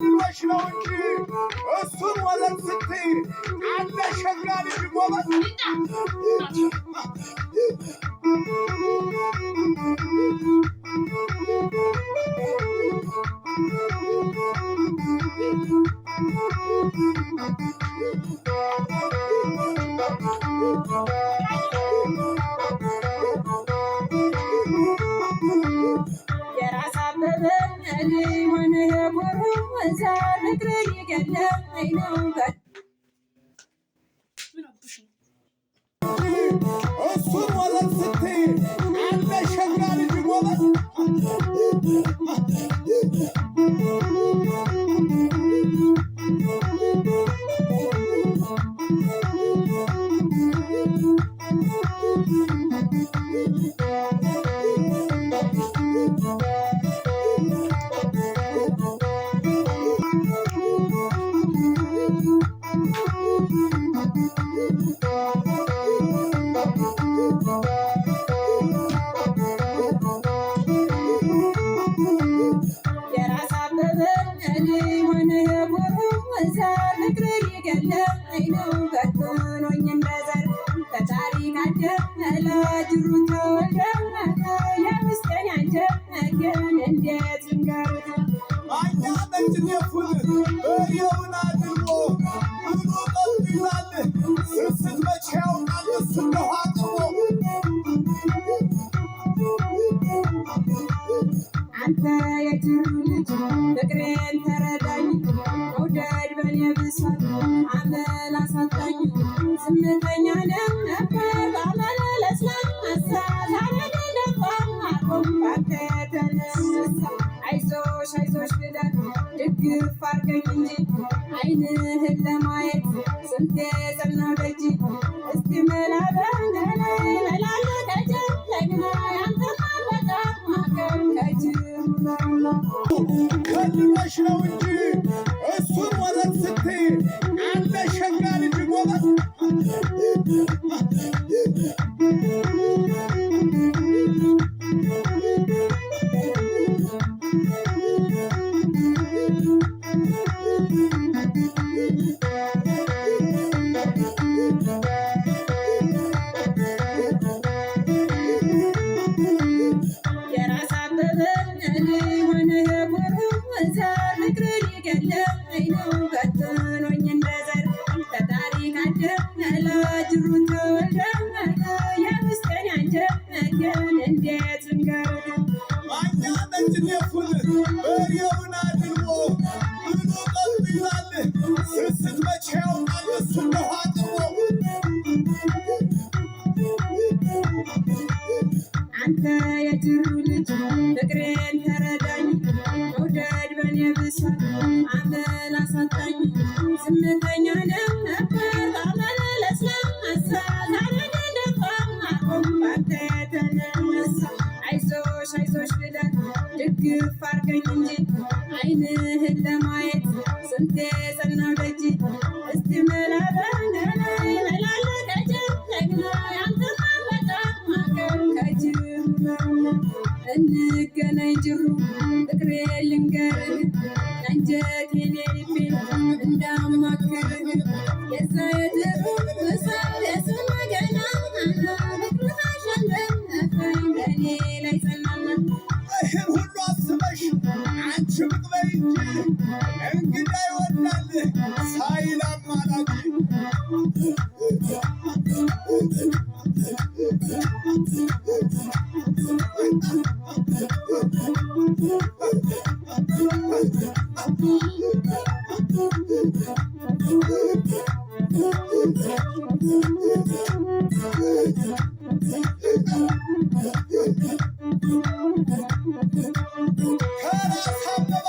ብሎሽ ነው እንጂ እሱን ወለድ ስትይ አለ ሸጋ ልጅ ጎበዝ። የራስ አበበ ሆነ የጎሩ ወንዛ ፍቅር ይገለኝ ነው። ምን አብሽ ነው? እሱን ወለድ ስትይ አለ ሸጋ ልጅ ጎበዝ። የራስ አበበ ሆነ የጎሩ ወንዛ ፍቅር ይገለኝ ነው በትኖኝ እንደ ዘር ከታሪክ ለጅሩ ተወልደ የውስጤን ያንጀቴን እንዴት ልንገርህ? ማኛ ነጭ ጤፉን በሬውን አድልቦ ብሎ ጠጡ ይላል። ስስት መቼ ያውቃል እሱ እንደው አቅርቦ። አንተ የጅሩ ልጅ ፍቅሬን ተረዳኝ፣ መውደድ በኔ ብሷል አመል አሳጣኝ። ዝምተኛ ነበር በአመለ ለስላሳ፣ ዛሬ ልለፋ አቁም ባንተ የተነሳ። አይዞሽ አይዞሽ ብለህ ድግፍ አድርገኝ እንጂ አይንህን ለማየት ስንቴ ጸናው ደጅ። እስቲ መላ በል መላለ ከጀግና ያንተማ በጣም አቅም ከጅሩ ነው። ፈልገሽ ነው እንጂ እሱን ወለድ ስትይ አለ ሸጋ ልጅ ጎበዝ። የራስ አበበ ሆነ የጎሩ ወንዛ ፍቅር ይገለኝ ነው በትኖኝ እንደ ዘር ከታሪክ ለጅሩ ተወልደ የውስጤን ያንጀቴን እንዴት ልንገርህ? ማኛ ነጭ ጤፉን በሬውን አድልቦ ብሎ ጠጡ ይላል። ስስት መቼ ያውቃል እሱ እንደው አቅርቦ። አንተ የጅሩ ልጅ ፍቅሬን ተረዳኝ፣ መውደድ በኔ ብሷል አመል አሳጣኝ። ዝምተኛ ነበር በአመለ ለስላሳ፣ ዛሬ ልለፋ አቁም ባንተ የተነሳ። አይዞሽ አይዞሽ ብለህ ድግፍ አድርገኝ እንጂ አይንህን ለማየት ስንቴ ጸናው ደጅ። እስቲ መላ በል መላለ ከጀግና ያንተማ በጣም አቅም ከጅሩ ነው። እንገናኝ ጅሩ ፍቅሬ ልንገርህ አንጀቴን የልቤን እንዳማክርህ የዛ የድሩ ሰው የስማ ገና ፍቅርህ አሸነፈኝ በእኔ ላይ ጸናና። ይህን ሁሉ አስበሽ አንቺ ብቅ በይ እንጂ እንግዳ ይወዳል ሳይል አማላጅ። ከራስ አበበ